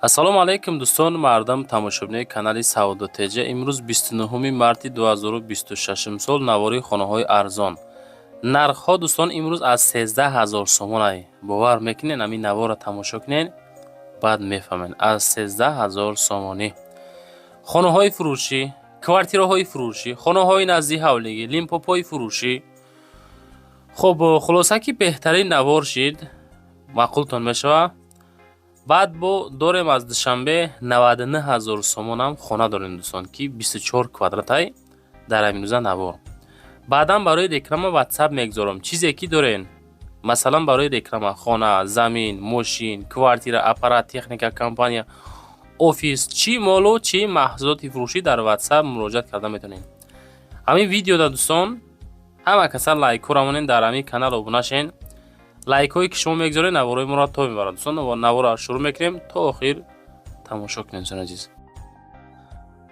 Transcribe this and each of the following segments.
Ассалому алайкум, дӯстон, мардам, тамошобинои канали Савдо ТЖ. Имрӯз 29 марти 2026 сол, навори хонаҳои арзон. Нархҳо, дӯстон, имрӯз аз 13 ҳазор сомонай. Бовар мекунед? Ҳамин наворро тамошо кунед, баъд мефаҳмед. Аз 13 ҳазор сомонӣ хонаҳои фурӯшӣ, квартираҳои фурӯшӣ, хонаҳои назди ҳавлигӣ, лимпопҳои фурӯшӣ. Хуб, хулоса, ки беҳтарин навор шид, маъқултон мешавад. Баъд бо дорем, аз Душанбе 99 ҳазор сомонам хона дорем, дӯстон, ки 24 квадратай. Дар ҳаминрӯза навор баъдан барои реклама Ватсап мегузорам. Чизе ки дорен, масалан, барои реклама хона, замин, мошин, квартира, аппарат, техника, компания, офис, чӣ молу чӣ маҳсулоти фурӯшӣ, дар Ватсап муроҷиат карда метавонед. Ҳамин видеода, дӯстон, ҳама каса лайкҳоро монед, дар ҳамин канал обуна шен. Лайкҳое ки шумо мегузоред, наворҳои моро то мебарад. Дӯстон, наворро шурӯъ мекунем, то охир тамошо кунед, дӯстони азиз.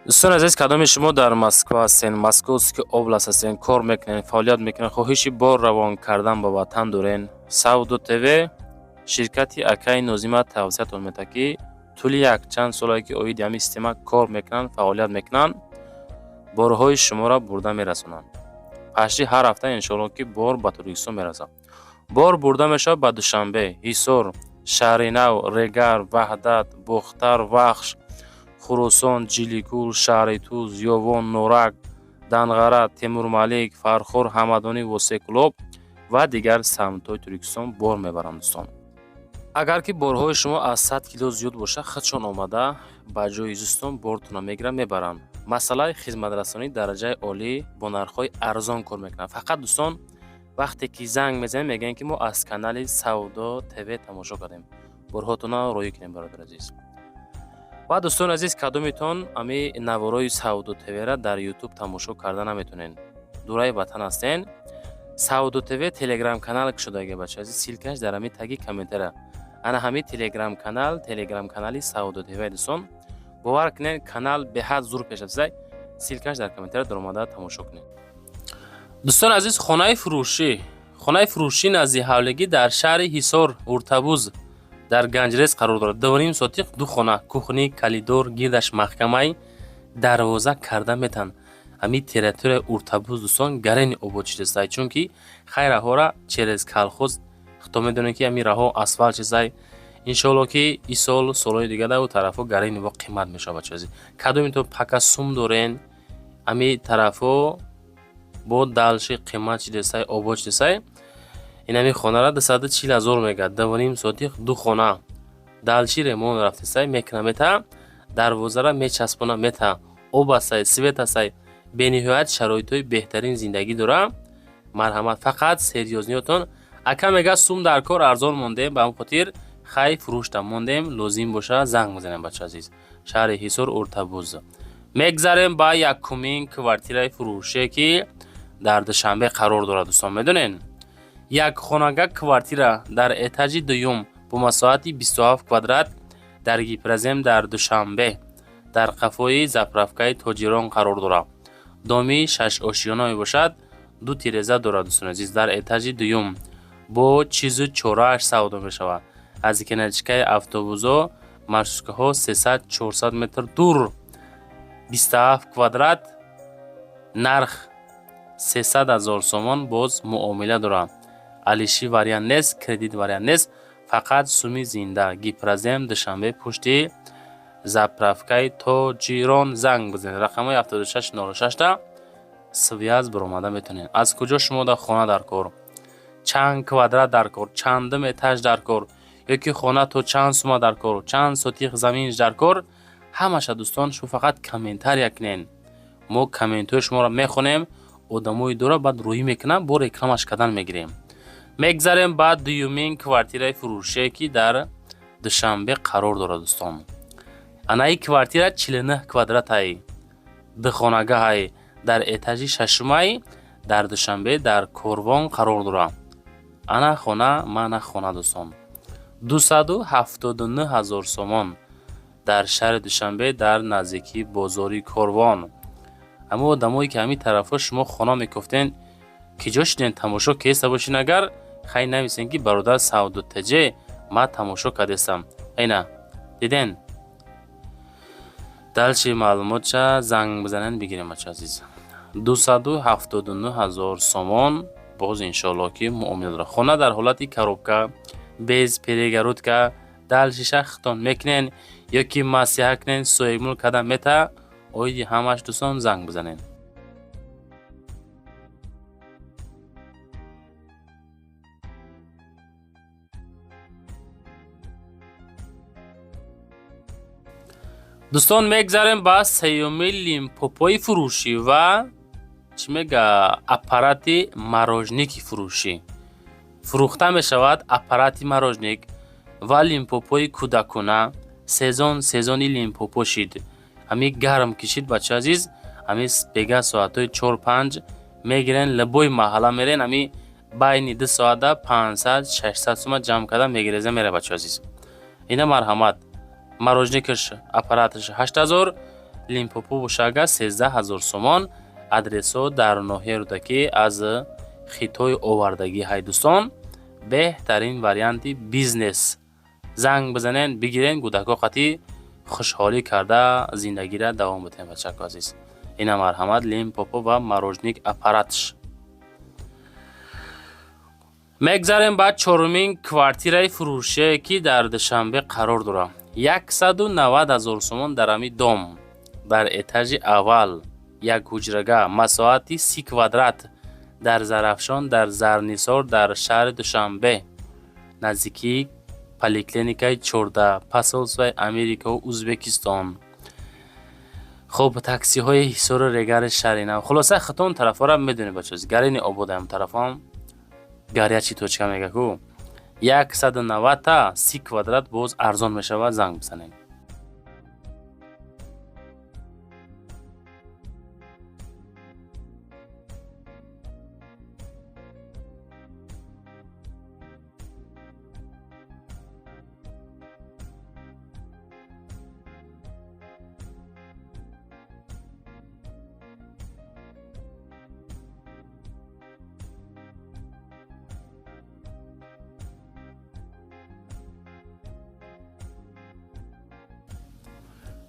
Дӯстони азиз, кадоми шумо дар Москва ҳастен, Московский область ҳастен, кор мекунед, фаъолият мекунед, хоҳиши бор равон кардан ба ватан дорен, Савдо ТВ, ширкати акаи Нозима тавсиятон медиҳад, ки тӯли якчанд солае ки оиди ҳамин система кор мекунанд, фаъолият мекунанд, борҳои шуморо бурда мерасонанд. Пашти ҳар ҳафта, иншоалло, ки бор ба Тоҷикистон мерасад. Бор бурда мешавад ба Душанбе, Ҳисор, Шаҳринав, Регар, Ваҳдат, Бохтар, Вахш, Хуросон, Ҷиликул, шаҳри Туз, Ёвон, Норак, Данғара, Темурмалик, Фархор, Ҳамадонӣ, Восеъ, Кӯлоб ва дигар самтҳои Тоҷикистон бор мебаранд. Дӯстон, агар ки борҳои шумо аз 100 кило зиёд бошад, худшон омада ба ҷои зистон бортонро мегиранд, мебаранд. Масъалаи хизматрасонии дараҷаи олӣ, бо нархҳои арзон кор мекунанд. Фақат, дӯстон, вақте ки занг мезанем, мегӯянд, ки мо аз канали Савдо ТВ тамошо кардем, борҳотонро роҳӣ кунем, бародари азиз. Ва, дӯстони азиз, кадомитон ами наворои Савдо ТВра дар Ютуб тамошо карда наметонед, дураи ватан ҳастен, Савдо ТВ Телеграм канал кушодаги, бача азиз, ссылка ш дар ҳами таги комментария. Ана ҳами Телеграм канал, Телеграм канали Савдо ТВ. Дӯстон, бовар кунед, канал беҳад зур пеш рафтааст. Ссылка ш дар комментария, даромада тамошо кунед. Дӯстони азиз, хонаи фурӯшӣ, хонаи фурӯшӣ назди ҳавлигӣ дар шаҳри Ҳисор, Уртабуз, дар Ганҷрез қарор дорад. 2,5 сотих, ду хона, кухня, коридор, гирдаш маҳкамай, дарвоза карда метаванд. Ҳамин территорияи Уртабуз, дӯстон, гарени обод шудааст, чунки хай раҳҳоро через колхоз худто медонед, ки ҳамин раҳҳо асфалт шудааст. Иншоалло, ки ин сол, солҳои дига дар тарафҳо гарени бо қимат мешавад. Бачаҳо азиз, кадомитон пока сум дорен, ҳамин тарафҳо бо дальше қимат шудааст, обод шудааст. Ин ҳамин хонара 240 000 мегӯяд, 2,5 сотих, ду хона. Дальше ремонт рафтааст, мекуна, мета, дарвозара мечаспона, мета, об астай, свет астай, бениҳоят шароитҳои беҳтарин зиндагӣ дора. Марҳамат, фақат серьёзный ётон. Ака мега, сум дар кор, арзон мондем, ба ҳамн хотир хай фурӯшта мондем, лозим боша, занг мезанем. Бача азиз, шаҳри Ҳисор, Уртабуз. Мегзарем ба якумин квартираи фурӯше, ки дар Душанбе қарор дорад. Дӯстон, медонен, як хонага квартира дар этажи дуюм бо масоҳати 27 квадрат дар Гипрозем, дар Душанбе, дар қафои заправка и Тоҷирон қарор дорад. Доми шашошёна мебошад, ду тиреза дорад. Дӯстони азиз, дар этажи дуюм бо чизу чорааш савдо мешавад. Аз конечка и автобусо, маршрутка ҳо 300-400 метр дур. 27 квадрат, нарх 300 ҳазор сомон, боз муомила дорад. Алиши вариант нест, кредит вариант нест, фақат суми зинда. Гипрозем, Душанбе, пушти заправка и Тоҷирон. Занг бизанед, рақамҳои 7606-та связь баромада метавонед. Аз куҷо шумо дар хона дар кор, чанд квадрат дар кор, чандум этаж дар кор ё ки хона то чанд сума дар кор, чанд сотих заминш дар кор, ҳамаша, дӯстон, шумо фақат комментария кунед. Мо комментҳои шуморо мехонем, одамои дора баъд рӯӣ мекунам, бо рекламаш кардан мегирем. Мегзарем ба дуюмин квартираи фурӯше, ки дар Душанбе қарор дорад. Дӯстон, анаи квартира 49 квадратай, духонагаҳай, дар этажи шашумай, дар Душанбе, дар Корвон қарор дорад. Ана хона, мана хона, дӯстон, 279 000 сомон, дар шаҳри Душанбе, дар наздикии бозори Корвон. Ҳамон одамое ки ҳамин тарафҳо шумо хона мекофтен, ки ҷо шуден, тамошо кеста бошин, агар хай нависен, ки бародар Савдо ТЖ, ман тамошо кардестам. Айна диден. Дальше маълумотша занг бизанед, бигирем, бача азиз. 279 000 сомон, боз иншоалло ки муомила дорад. Хона дар ҳолати коробка, без перегородка. Дальше ша хитон мекунен ё ки маслиҳат кунен, соҳибмулк када мета. Оиди ҳамаш, дӯстон, занг бизанед. Дӯстон, мегзарем ба сеюми лимпопои фурӯшӣ ва чӣ мега, аппарати мороженки фурӯшӣ. Фурӯхта мешавад аппарати мороженик ва лимпопои кӯдакона. Сезон сезони лимпопо шид. Ҳами гарм кишид, бача азиз, ҳами бега соатҳои 4-5 мегирен, любой маҳалла мерен, ҳами байни 2 соата 500-600 сума ҷамъ карда мегиреза мера, бача азиз. Ина марҳамат, мороженикаш аппараташ 8000, лимпопо бошага 13 000 сомон. Адресҳо дар ноҳияи Рӯдакӣ, аз Хитой овардагӣ ҳай, дӯстон. Беҳтарин варианти бизнес. Занг бизанен, бигирен, кӯдакҳо қатӣ хушҳолӣ карда зиндагира давом бидиҳем, бачако азиз. Ина марҳамат, лимпопо ва мороженик аппаратш. Мегзарем ба чорумин квартираи фурӯшие, ки дар Душанбе қарор дорад. 190 000 сомон дар ҳами дом, дар этажи аввал, як ҳуҷрага, масоҳати 30 квадрат, дар Зарафшон, дар Зарнисор, дар шаҳри Душанбе, наздикии поликлиникаи 14, посольствои Америкаву Узбекистон. Хуб, таксиҳои Ҳисору Регари шаҳри нав. Хулоса, хитон тарафҳоро медонед, бачаҳо, гарини ободаам тарафҳом горячий точка мега ку. 190-та 30 квадрат боз арзон мешавад, занг бизанед.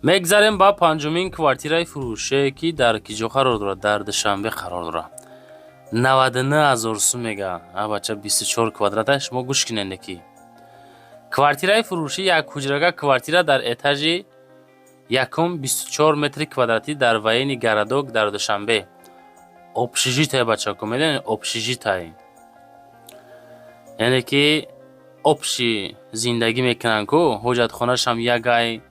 Мегзарем ба панҷумин квартираи фурӯшие, ки дар киҷо қарор дорад? Дар Душанбе қарор дорад. 99 000 сум мега, а бача, 24 квадрата. Шумо гӯш киненде ки квартираи фурӯшӣ як ҳуҷрага, квартира дар этажи якум, 24 метри квадратӣ, дар военный городок, дар Душанбе. Общежитие, бачако, медонед общежитие, яъне ки общий зиндагӣ мекунанд ку, ҳоҷатхонашам ягай,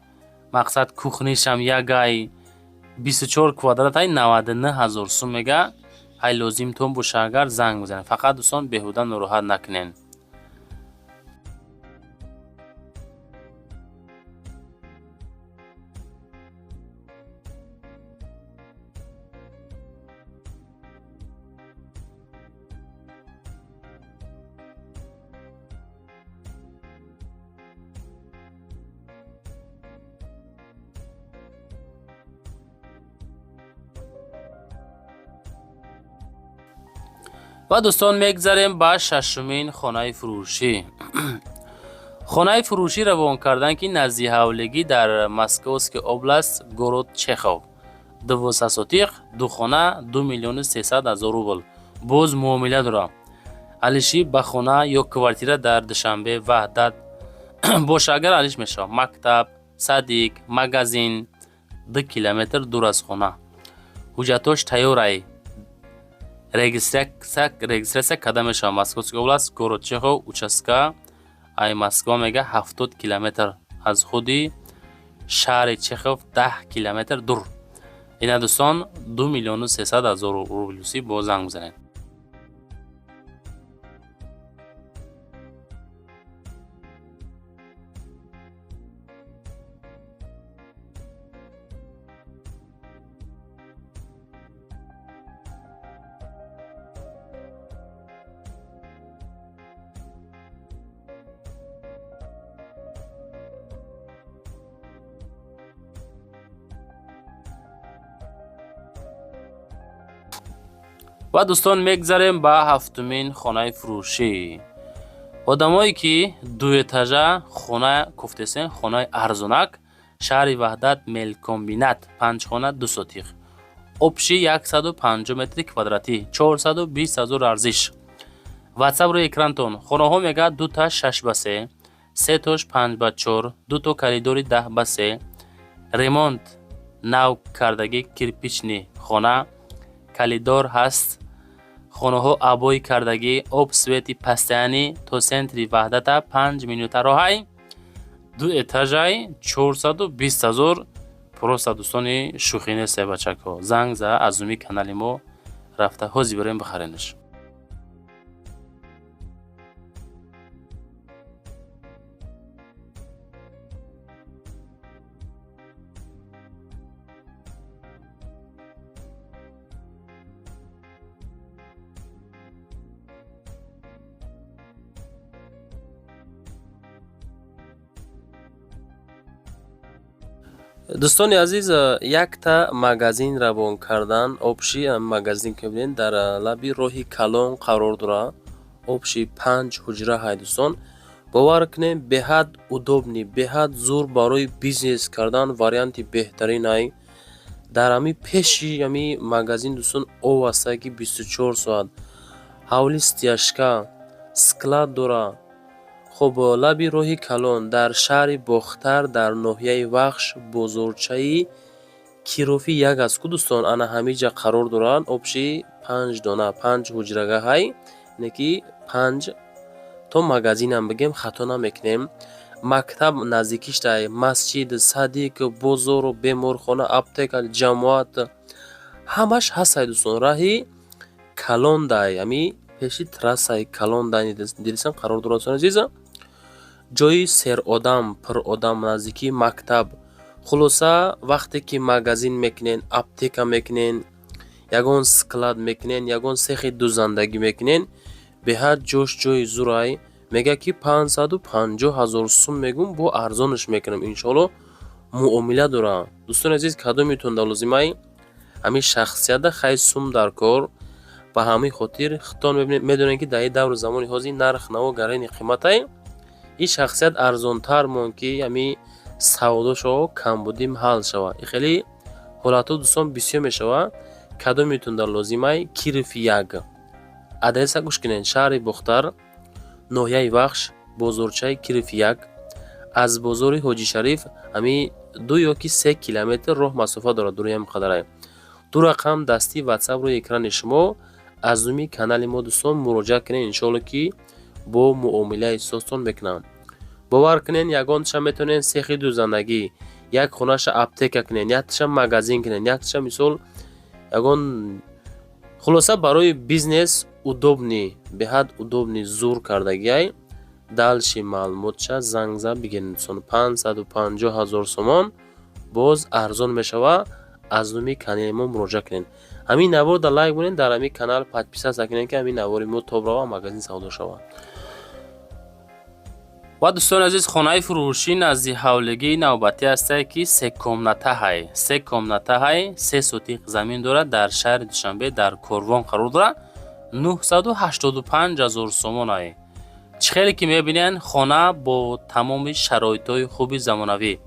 мақсад, кухнишам ягай. 24 квадратай 99 000 сум мега. Ҳай, лозимтон боша агар, занг бизанед. Фақат, дӯстон, беҳуда нороҳат накунед. Ва, дӯстон, мегзарем ба шашумин хонаи фурӯшӣ. Хонаи фурӯшӣ равон кардан, ки назди ҳавлигӣ, дар Московский область, город Чехов, 12 сотих, ду хона, 2 300 000 рубл, боз муомила дорад. Алиши ба хона ё квартира дар Душанбе, Ваҳдат боша агар, алиш мешавад. Мактаб, садик, магазин 2 километр дур аз хона. Ҳуҷҷатҳош тайёрай, регистрация карда мешавад. Московский область, город Чехов, участка ай Москва мега 70 километр, аз худи шаҳри Чехов 10 километр дур. Ина, дӯстон, 2 300 000 рублюсӣ, бо занг бизанед. Ва, дӯстон, мегзарем ба ҳафтумин хонаи фурӯшӣ. Одамое ки дуэтажа хона куфтесен, хонаи арзонак. Шаҳри Ваҳдат, Мелкомбинат, панҷхона, 2 сотих, общий 150 метри квадратӣ, 420 ҳазор арзиш. Ватсап рӯи экрантон. Хонаҳо мегӯяд: дута 6 ба 3, сетош 5 ба 4, дуто коридори 10 ба 3, ремонт нав кардагӣ, кирпичный хона, коридор ҳаст. Хонаҳо обои кардагӣ, об, свети постоянный, то центри Ваҳдата 5 минута роҳай, ду этажай, 420 ҳазор. Просто, дӯстони, шӯхӣ несте, бачакҳо. Занг за, аз уми канали мо рафта ҳозир бирем бихаренаш. Дӯстони азиз, якта магазин равон кардан. Общий магазин ки мебинед, дар лаби роҳи калон қарор дорад. Общий панҷ ҳуҷра ҳай, дӯстон. Бовар кунем, беҳад удобный, беҳад зур, барои бизнес кардан варианти беҳтарин ай. Дар ҳами пеши ҳами магазин, дӯстон, об ҳастае, ки 24 соат, ҳавли стяжка, склад дорад. Хуб, лаби роҳи калон, дар шаҳри Бохтар, дар ноҳияи Вахш, бозорчаи Кирови 1 аст ку, дӯстон, ана ҳамиҷа қарор дорад. Общий панҷ дона, панҷ ҳуҷрага ҳай, ине ки панҷ то магазинам бигем, хато намекунем. Мактаб наздикиштай, масҷид, садик, бозору беморхона, аптека, ҷамоат, ҳамаш ҳастай, дӯстон. Раҳи калондай, ҳами пеши трассаи калондай, дидисан, қарор дорад, дӯстони азиз. Ҷои серодам, пуродам, наздикии мактаб. Хулоса, вақте ки магазин мекунен, аптека мекунен, ягон склад мекунен, ягон сехи дузандагӣ мекунен, беҳад ҷош ҷои зурай. Мегӯяд, ки 550 000 сум мегум, бо арзонаш мекунам, иншоалло, муомила дорам. Дӯстони азиз, кадомитон да лозимай ҳамин шахсияда, хай, сум дар кор. Ба ҳамин хотир худтон медонед, ки дар ин давру замони ҳозир нарх наво гарони қиматай. Ин шахсият арзонтар монд, ки ҳамин савдошо камбудим ҳал шавад. И хеле ҳолатҳо, дӯстон, бисёр мешавад. Кадомитон дар лозимай, Кирови 1, адреса гӯш кунед: шаҳри Бохтар, ноҳияи Вахш, бозорчаи Кирови 1, аз бозори Ҳоҷи Шариф ҳамин 2 ё ки 3 километр роҳ масофа дорад. Дури ҳам қадарай. Ду рақам дастӣ ватсап рӯи экрани шумо, аз нуми канали мо, дӯстон, муроҷиат кунед. Иншоалло, ки бо муомилаи созтон мекунам. Бовар кунед, ягонташа метавонед сехи дузандагӣ, як хонаша аптека кунед, якташа магазин кунед, якташа, мисол, ягон, хулоса, барои бизнес удобный, беҳад удобный, зур кардагиай. Дальше маълумотша занг зад бигиред, дӯстон. 550 000 сомон, боз арзон мешавад. Аз номи канали мо муроҷиат кунед. Ҳамин навор дар лайк монед, дар ҳамин канал подписаться кунед, ки ҳамин навори мо тоб рава, магазин савдо шавад. Ва, дӯстони азиз, хонаи фурӯшӣ назди ҳавлигии навбатӣ ҳастае, ки се комната ҳай, се комната ҳай, 3 сотих замин дорад, дар шаҳри Душанбе, дар Корвон қарор дорад. 985 ҳазор сомон ай. Чӣ хеле ки мебинед, хона бо тамоми шароитҳои хуби замонавӣ,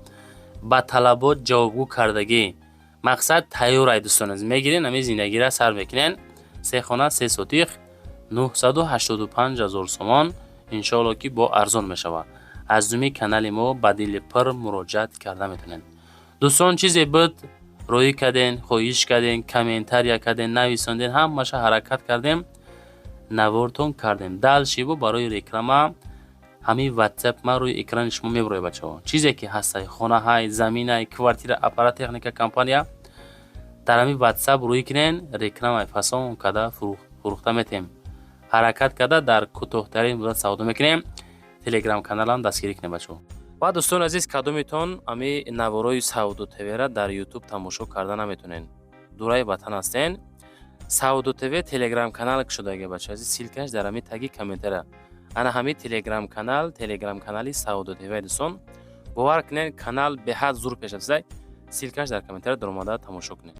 ба талабот ҷавобгӯ кардагӣ. Мақсад тайёр ай, дӯстони азиз, мегирен, ҳамин зиндагира сар мекунен. Се хона, 3 сотих, 985 ҳазор сомон. Иншоалло, ки бо арзон мешавад. Аз думи канали мо ба дили пур муроҷиат карда метавонед. Дӯстон, чизе буд, роӣ карден, хоҳиш карден, комментария карден, нависонден, ҳамаша ҳаракат кардем, навортон кардем. Дальше бо барои реклама ҳамин ватсап ман рӯи экрани шумо мебурояд, бачаҳо. Чизе ки ҳастай, хонаҳай, заминай, квартира, аппарат, техника, компания, дар ҳамин ватсап рӯӣ кунен, рекламаи фасон карда фурӯхта метем. Ҳаракат карда, дар кӯтоҳтарин муддат савдо мекунем. Телеграм каналам дастгирӣ кунем, бачаҳо. Ва, дӯстони азиз, кадомитон ҳами наворои Савдо ТВра дар Ютуб тамошо карда наметонен, дураи ватан ҳастен, Савдо ТВ телеграм канал кушодаги, бача азиз. Ссылкаш дар ҳамин таги комментария. Ана ҳамин телеграм канал, телеграм канали Савдо ТВ. Дӯстон, бовар кунед, канал беҳад зур пеш рафтааст. Ссылкаш дар комментария, даромада тамошо кунед.